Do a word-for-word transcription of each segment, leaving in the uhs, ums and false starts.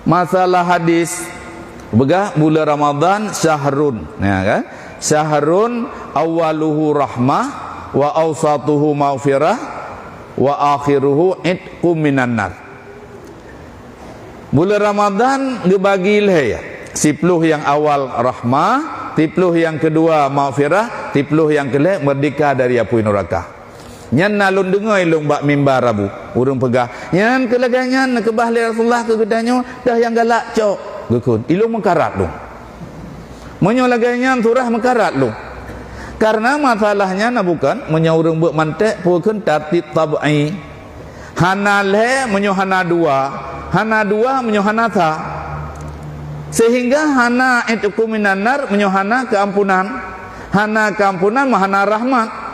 Masalah hadis, peugah buleuen Ramadhan syahrun, ya kan? Syahrun awwaluhu rahmah, wa awsatuhu maghfirah, wa akhiruhu itqum minan nar. Buleuen Ramadhan geubagi lhée, siploh nyang awal rahmah, siploh nyang keudua maghfirah, siploh nyang keulhée meurdeka dari apui nuraka. Nyan na lôn deungoe ilôn bak mimbar Abu, ureuëng peugah, "Nyan keu lagée nyan neukeubah lé Rasulullah keu geutanyoe, dah nyang galak cok," geukheun. Ilôn meukarat lôn. Meunyoe lagée nyan surah meukarat lôn. Kareuna masalah nyan na bukon, meunyoe ureuëng beuet mantek, peue kheun tartib tab'i. Hana lhée meunyoe hana dua, hana dua meunyoe hana sa. Sehingga hana itqu minan nar meunyoe hana keuampunan, hana keuampunan meuhana rahmat.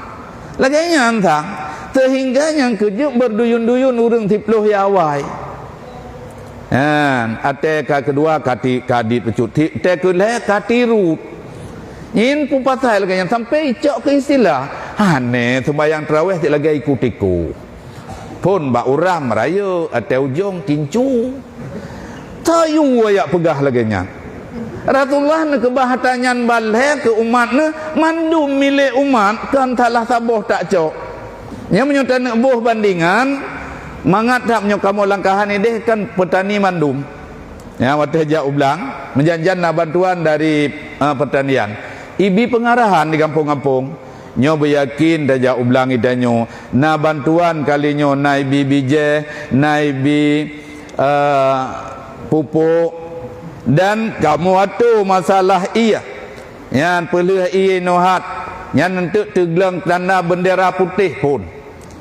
Lagée nyan sang, sehingga nyang keujeuet beurduyun-duyun ureuëng siploh ya awai. Nyan, até ka keudua ka ti-, ka dit peucut, ti-, até keulhée ka tiru. Nyan peue pasai lagée nyan sampai icok keu istilah. Aneh, seumbahyang tarawih cit lagée iku-tiku. Phon bak uram rayeuk, até ujong tincu. Tayue jak peugah lagée nyan. Rasulullah neukeubah ata nyan ban lhée keu umat neuh, mandum milék umat, kon salah saboh tak cok. Nyan meunyoe taneuk boh bandingan, mangat that meunyoe kamoe langkahan ideh kan peutani mandum. Nyan watée jak u blang, meujan-jan na bantuan dari, eh, peutanian. Ibi peungarahan di gampông-gampông. Nyoe beuyakin tajak u blang geutanyoe, na bantuan kali nyoe, na ibi bijéh, na ibi, eh, pupuk, dan kamoe atô masalah ié. Nyan peulheueh ié inoe hat, nyan eunteuk teugleueng tanda beundera putéh phon.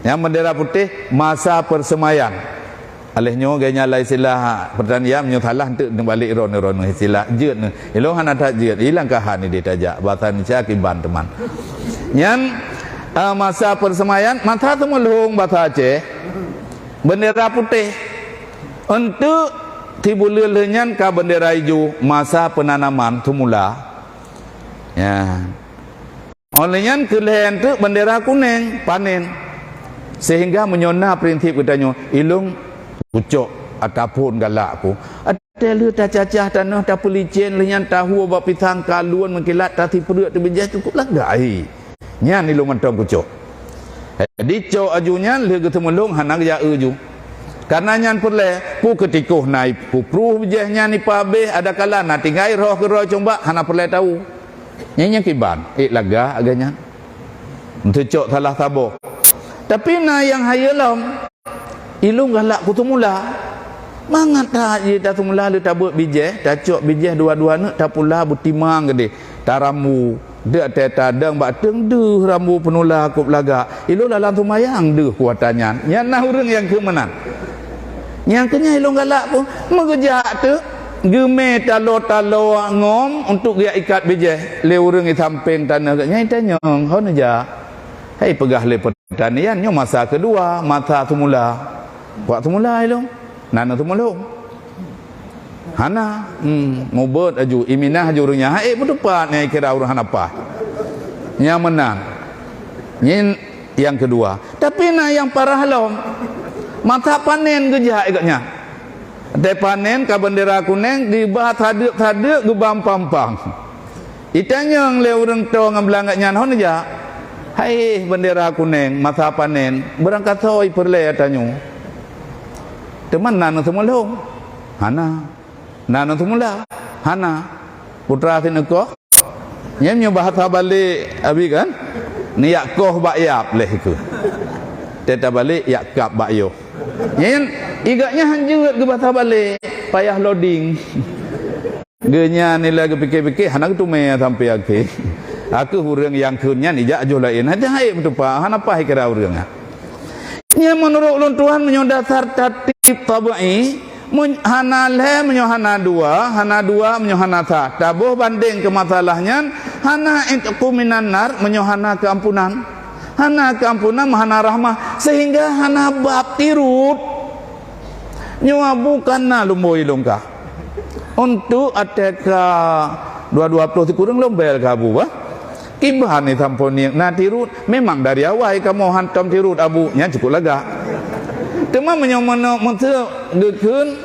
Nyan beundera putéh masa peuseumaian. Aléh nyoe geuh nyan lai istilah peurtanian, nyoe salah eunteuk neubalek droeneuh, droeneuh istilah jeuet neuh. Ilôn hana that jeuet, i langkahan ideh tajak, basa Indonesia kiban teuma. Nyan, eh, masa peuseumaian, masa seumeulhong basa Aceh, beundera putéh. Eunteuk sibuleuen lheueh nyan ka beundera ijo, masa peunanaman seumula. Nyan. Óh lheueh nyan keu lhée eunteuk beundera kunéng, panén. Sehingga meunyoe na prinsip geutanyoe, ilôn kucok ataupun galak ku. Até lheueh tacacah tanoh, tapeulicén, lheueh nyan tahue bak pisang, ka luwon meukilat, tasipeureuek teubijéh cukup lagak. Nyan ilôn mantong kucok. Jadi cok aju nyan lheueh geuseumeulhong hana geujak eu ju. Kareuna nyan peureulée, peue keu tikoh na ipeuprôh bijéh nyan ipabéh, adakala na tinggai roh keudroe cumbak, hana peureulée tahu. Nyan nyang kiban, ék lagak lagée nyan. Teucok salah saboh. Tapi na nyang hayeue lom. Ilôn galak kuteumula. Mangat that jih tateumula lé tabeuet bijéh, tacok bijéh dua-dua neuk tapula beutimang geudeh, tarambu. Deuk tée tadong bak teung deuh rambu peunula kôb lagak. Ilôn lam seumayang deuh kuatan nyan. Nyan na ureuëng nyang keu meunan. Nyang keu nyan ilôn galak pun meugeujak teuk. Geumé taloe-taloe ngom untuk geujak ikat bijéh lé ureuëng di sampéng tanoh geuh nyan itanyong, "Hon jak?" Hai peugah lé peurtanian nyoe masa keudua, masa seumula. Wak seumula ilôn, na neuh seumulông. Hana, hmm, mubot aju, iminah aju ureuëng nyan, hai peuteupat nyang ikira ureuëng hana paih. Nyang meunan. Nyan nyang keudua. Tapi na nyang parah lom. Masa panen geujak ikot nyan. Watée panen ka beundera kunéng, geuba sadeuek-sadeuek geuba pampang. Itanyong lé ureuëng toe ngon beulanggat nyan, "Hon jak?" "Hai beundera kunéng, masa panen, beurangkasoe peureulée tanyoe." "Teuma na neuh seumulông?" "Hana." "Na neuh seumula?" "Hana." Putra sineukoh. Nyan nyoe bahasa balek abi kan? Neujak koh bak yab leh ikeu. Teuta balek yak kab bak yoh. Nyan igak nyan han jeuet geuba bahasa balek, payah loading. Geuhnyan nilai geupike-pike hana geutumé sampai akhé. Aku ureuëng nyang kheun nyan ijak joh laén. Hana hai meutupa, hana paih kira ureuëng. Nyan meunurot ulôn tuan meunyoe dasar tartib tabai, Meun-, hana lhée meunyoe hana dua, hana dua meunyoe hana sa. Taboh bandeng keu masalah nyan, hana itqu minan nar meunyoe hana keuampunan. Hana keuampunan meuhana rahmah, sehingga hana bab tirot. Nyoe bukan na lumboi lôn kah. Untuk até ka dua dua ploh sikureueng lôn bel ka bu bah. Kiban ni sampoe niet na tirot, memang dari awai kamoe hantom tirot Abu, nyan cukup lagak. Teuma meunyoe meunoe meuseu geukheun,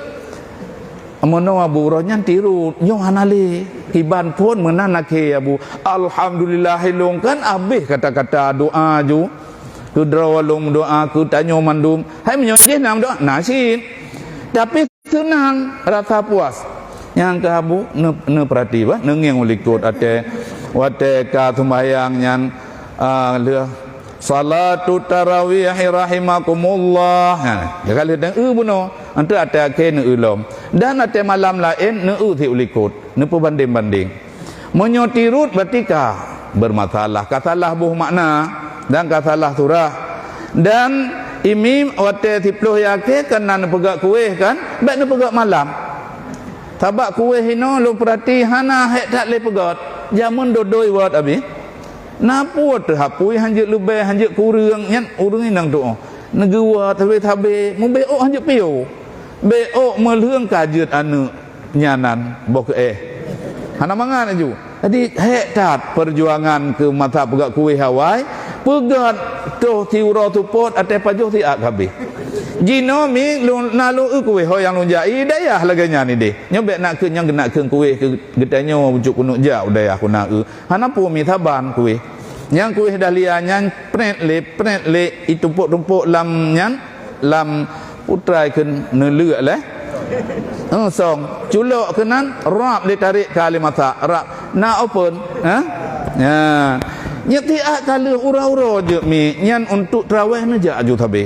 meunoe Abu uroe nyan tirot, nyoe hana lé. Kiban phon meunan akhé Abu. Alhamdulillah, ilong kan abéh kata-kata doa ju. Keu droe lôn doa, keu tanyoe mandum. Hai meunyoe jih na doa, na cit. Tapi seunang rasa puas. Nyang keu Abu ne-, neupeurati bah, neungieng u likot até, watée ka sumbayang nyan, ah, lheueh salatu tarawih rahimakumullah. Ha, ka lheueh deuh bunoe, enteuk até akhé neueu lom. Dan até malam laén neueu sit u likot, neupeubandeng-bandeng. Meunyoe tirot berarti ka bermasalah, ka salah boh makna dan ka salah surah. Dan imi watée siploh akhé kan na neupeugét kueh kan, bék neupeugét malam. Sabab kueh inoe lôn peurati hana hék that lé peugét. Jameun dodoi wot abéh. Na peue teuhapui hanjeuet leubeh, hanjeuet kureueng, nyan ureuëng inong tuoh. Neugeuwa sabe-sabe, mubék ôk hanjeuet piôh. Bék ôk meulheueng ka jeuet aneuëk nyan nan boh keuéh. Hana mangat laju. Jadi, hék that peujuangan keu masa peugét kueh awai, peugét toh siuroe seupôt até pajoh siat ka abéh. Jinoe mi lôn, na lôn eu kueh ho nyang lôn jak i dayah lagée nyan idéh. Nyoe bék na kheun nyang geunak kheun kueh keu geutanyoe ujuk keuneuk jak u dayah keu na eu. Hana peue mi saban kueh. Nyang kueh dahlia nyan prét lé, prét lé, itumpok-tumpok lam nyan, lam putrai kheun neuleuek lé. Eh, song, culok keunan, rab lé tarék ka lé masak, rab na open, ha? Ya. Nyeutiak ka lheueh uroe-uroe jeuet mi nyan untuk traweh neujak aju sabe.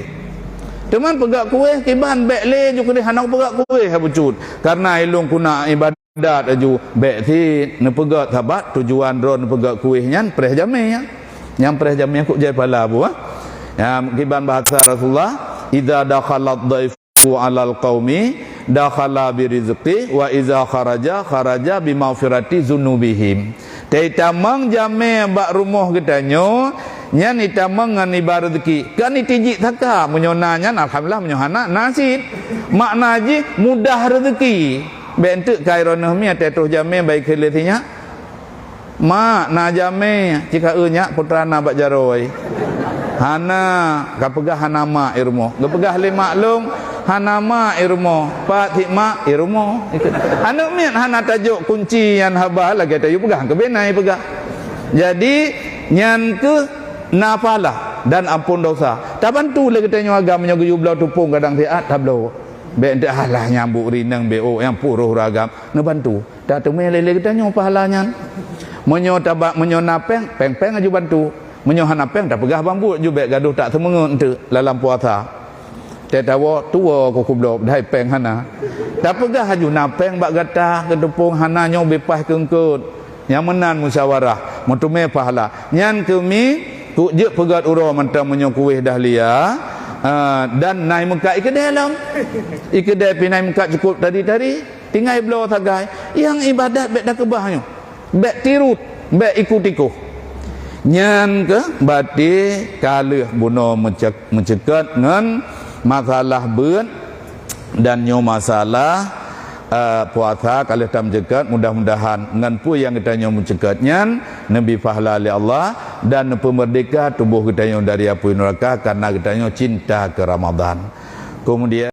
Teuma peugét kueh kiban bék lé ju keudeh hana peugét kueh ha bucut. Karena ilong kuna ibadat. Dat aju bék sit neupeugét sabab tujuan droe neupeugét kueh nyan preh jamé nyan. Nyang preh jamé kok jai pala bu, ha? Ya, kiban bahasa Rasulullah, "Idza dakhalat dhaifu 'alal qaumi dakhala birizqi wa idza kharaja kharaja bimaghfirati dzunubihim." Teutamong jamé bak rumoh geutanyoe, nyan itamong ngon iba rezeki. Kan itijik saka, meunyoe na nyan alhamdulillah, meunyoe hana na cit. Makna jih mudah rezeki. Bék enteuk kai ronoh mi até troh jamé bai keu lé sinyak. Mak, na jamé, cika eu nyak putra na bak jaroe. Hana, ka peugah hana mak i rumoh. Geupeugah lé mak lôn, hana mak i rumoh. Pat cit mak i rumoh. Aneuëk miet hana tajok kunci nyan haba lagée tayue peugah keu binai peugah. Jadi, nyan keuh na pahala dan ampôn dosa. Tabantu lé geutanyoe agam nyoe geuyue bloe tupông kadang siat tabloe. Bék enteuk alah nyambuk rineng bék ôk nyang puroh ureuëng agam neubantu. Tateumé lé-lé geutanyoe pahala nyan. Meunyoe taba-, meunyoe na péng, péng-péng aju bantu. Meunyoe hana péng, tapeugah bambuet ju bék gadoh tak seumeungeut enteuk lalam puasa. Teuh tawoe tuwoe keu kubloe, dai péng hana. Tapeugah aju na péng bak gata keu tupông hana nyoe beupaih keu eungkôt. Nyang meunan musyawarah, meuteumé pahala. Nyan keu mi, keu jeuet peugét uroe mantong meunyoe kueh dahlia, ah, dan na i meukat i keudée lom. I keudée pih na i meukat cukup tari-tari. Tinggai bloe sagai, nyang ibadat bék takeubah nyoe. Bék tirot, bék iku-tikoh. Nyan keuh baté ka lheueh bunoe meucek-, meuceuket ngon masalah beuet dan nyoe masalah, eh, puasa ka lheueh tameuceuket. Mudah-mudahan ngon peue nyang geutanyoe meuceuket nyan neubi pahala lé Allah dan neupeumeurdeka tuboh geutanyoe dari apui neuraka karena geutanyoe cinta keu Ramadan. Kemudian